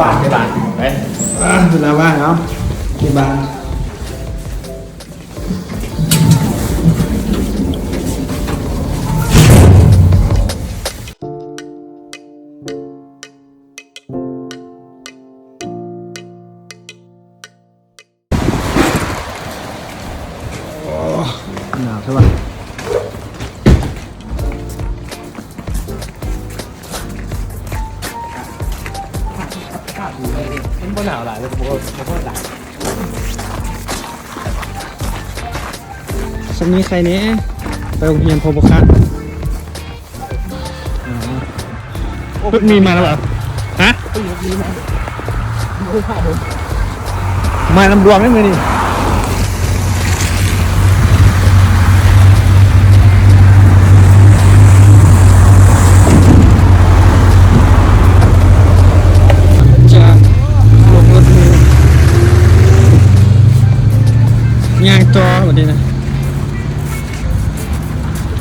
ບ້ານ ໄປບ້ານ ໄປ ອ່າ ເວລາວ່າງເນາະ ທີ່ບ້ານ. ໂອ້ ໜາວແທ້ວະ. ມັນບໍ່ໜາວຫຼາຍ ແລ້ວກໍບໍ່ ບໍ່ຮ້ອນຫຼາຍ. ຊ່ວງນີ້ໄຄແດ່ ໄປໂຮງຮຽນພໍບໍ່ຄາດ. ອໍ ລົດມີມາແລ້ວຫວາ? ຮະ? ມານຳດວງເດ້ມື້ນີ້. ຈະລົງລົດເມ ຍ່າງຕໍ່ບັດນີ້ນະ.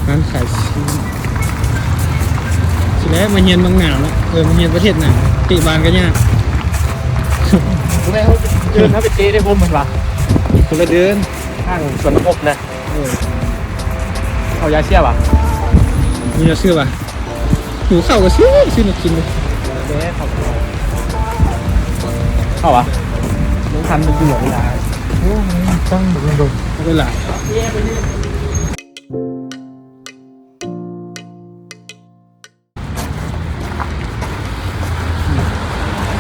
ຮ້ານຂາຍຊີ້ນ ຊິແລ້ວມາຮຽນເມືອງໜາວເນາະ. ເອີ ມາຮຽນປະເທດໜາວ ເຕະບານກໍຍາກ. ບໍ່ແມ່ນເດີນ ເຮົາໄປເຕະໄດ້ພົມມັນວ່າ ຄົນລະເດີນ ທາງສວນນະພົບນະ. ເອີ ເອົາຢາເຊຍຫວາ? ມີຢາເຊຍຫວາ? ຫິວເຂົ້າກໍຊື້ ຊື້ມາກິນເລີຍ. ເດ້ ເຂົ້າ ເຂົ້າຫວາ? ຍັງທັນຢູ່ເວລາ. ໂອ້ ຕັ້ງເບິ່ງ ເບິ່ງ ເວລາ.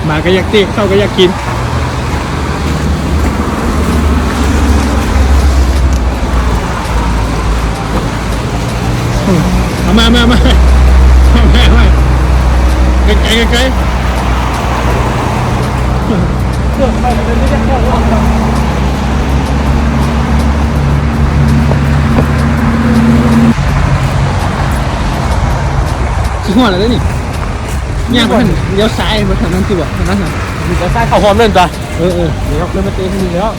ໝາກໍຢາກເຕະ ເຂົ້າກໍຢາກກິນ. ເອົາມາ ມາ ມາ ມາ ມາ ໃກ້ໆ ໃກ້ໆ. ຊິຮອດແລ້ວເດ້ນີ້. ຍ່າງໄປຫັ້ນ ລ້ຽວຊ້າຍ ບໍ່ທັນນັ້ນຊິບໍ່ ທາງນັ້ນນະ. ລ້ຽວຊ້າຍເຂົ້າຮ່ອມເລີຍຕົວະ. ເອີ ເອີ ດຽວເຮົາເຄີຍມາເຕະທີ່ນີ້ແລ້ວ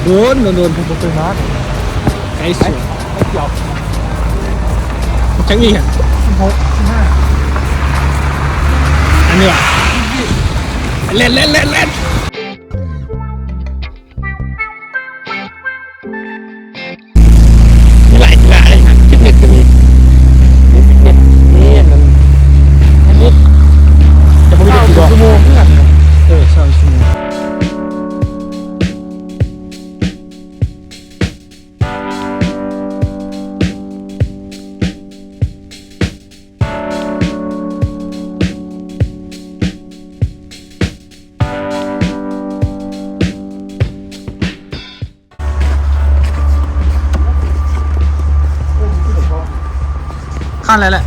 ໂດນ ໂດນ ໂດນ ບໍ່ເຄີຍມາ. ໄກສຸດ ໄປ ໄປທ່ຽວ ຈັກນີ້ຫະ ສິບຫົກ ສິບຫ້າ ອັນນີ້ຫວາ? ແລ່ນ ແລ່ນ ແລ່ນ ແລ່ນ. ມີຫຼາຍກິລາເດ້ນະ ຟິດເນັດກໍມີ ມີຟິດເນັດ ມີອັນນັ້ນ ອັນນີ້ ແຕ່ບໍ່ມີຈັກກິໂລ ຊາວຊົ່ວໂມງຄືກັນນະ. ເອີ ຊາວຊົ່ວໂມງ. ຄັນແລ້ວແຫຼະ.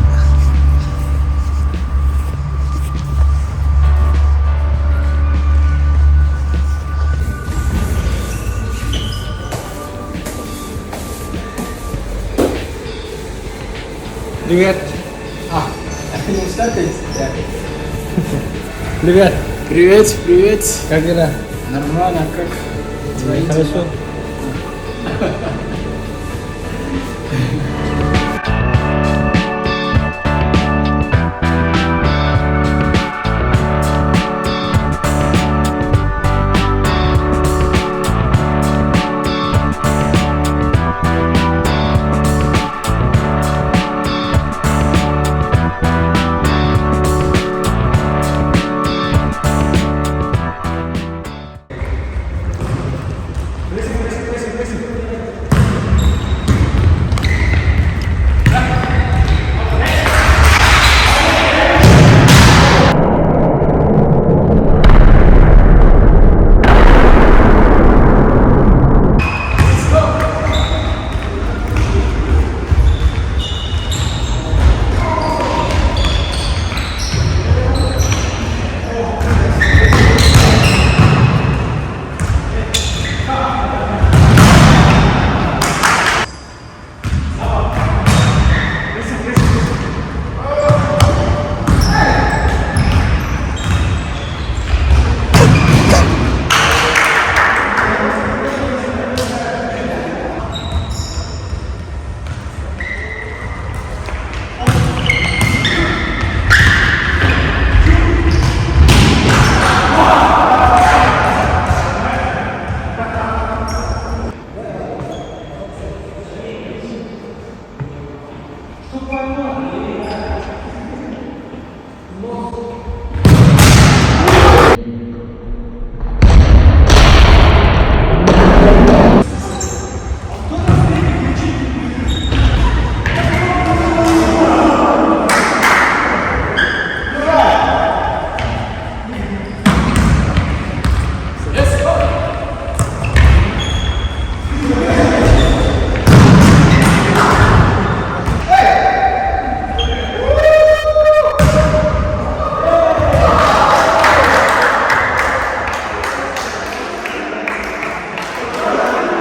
Привет. А, не устатый? Да. Привет. Привет, привет. Как дела? Нормально, как твои дела? Хорошо.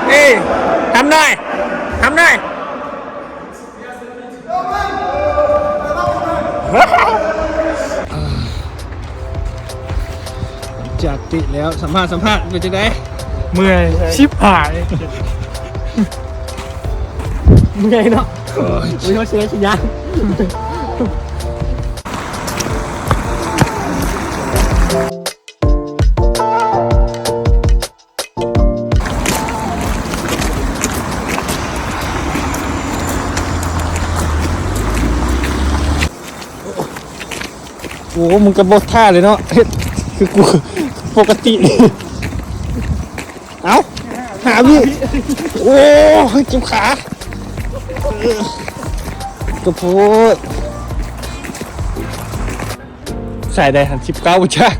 ເອີຍ ທຳໜ້ອຍ ທຳໜ້ອຍ. ຈາກຕິແລ້ວ ສຳພາດ ສຳພາດ ເປັນຈັ່ງໃດ? ເມື່ອຍຊິບຫາຍ ເມື່ອຍເນາະ. ໂອ້ຍ ໂອ້ຍ ເສຍສັນຍານ. ໂອ້ ມັນກະບໍ່ທ່າເລີຍເນາະ ເຮັດຄືກູປົກກະຕິ. ເອົ້າ ຫາວິ ໂອ້ຍ ເຈັບຂາ ກະໂພດ. ສາຍໃດຫັ້ນ ສິບເກົ້າ ບໍ່ຈັກ.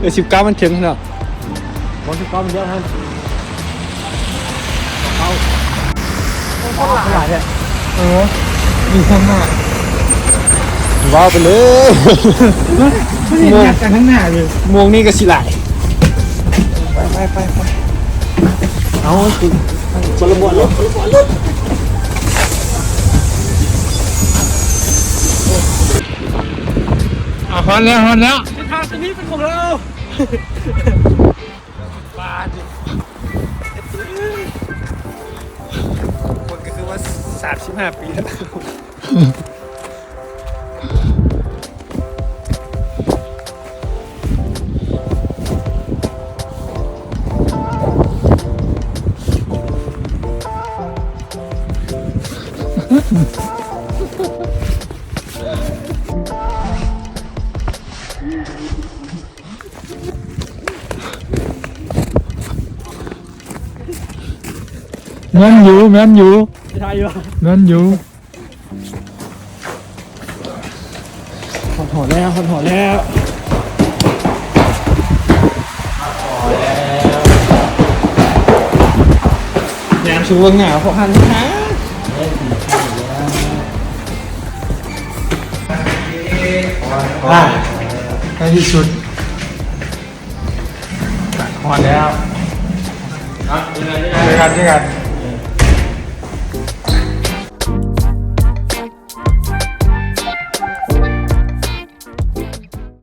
ເອີ ສິບເກົ້າມັນເຖິງເນາະ. ບໍ່ ສິບເກົ້າມັນເຍອະຫັ້ນ ເກົ້າ ໂອ້ ຄົນຫຼາຍແທ້. ເອີ ຢູ່ຂ້າງໜ້າ ວ້າວໄປເລີຍ. ເຫັນຫຍັງກັນຂ້າງໜ້າເລີຍ. ໂມງນີ້ກະຊິຫຼາຍ. ໄປ ໄປ ໄປ ໄປ. ເອົາ ຄົນລະບ່ອນລົດ ຄົນລະບ່ອນລົດ. ເອົາ ຮອດແລ້ວ ຮອດແລ້ວ. ເສັ້ນທາງເສັ້ນນີ້ເປັນຂອງເຮົາ. ປາດ ຄົນກະຄືວ່າສາມສິບຫ້າປີແລ້ວ. ແມ່ນຢູ່ ແມ່ນຢູ່ ໄດ້ຢູ່ ແມ່ນຢູ່. ຮອດ ຮອດແລ້ວ ຮອດ ຮອດແລ້ວ. ຍາມຊູເບິ່ງໜ້າພວກຫັ້ນຫາ. ອ່າ ໃນທີ່ສຸດ ຮອດແລ້ວ. ເຈີກັນ ເຈີກັນ.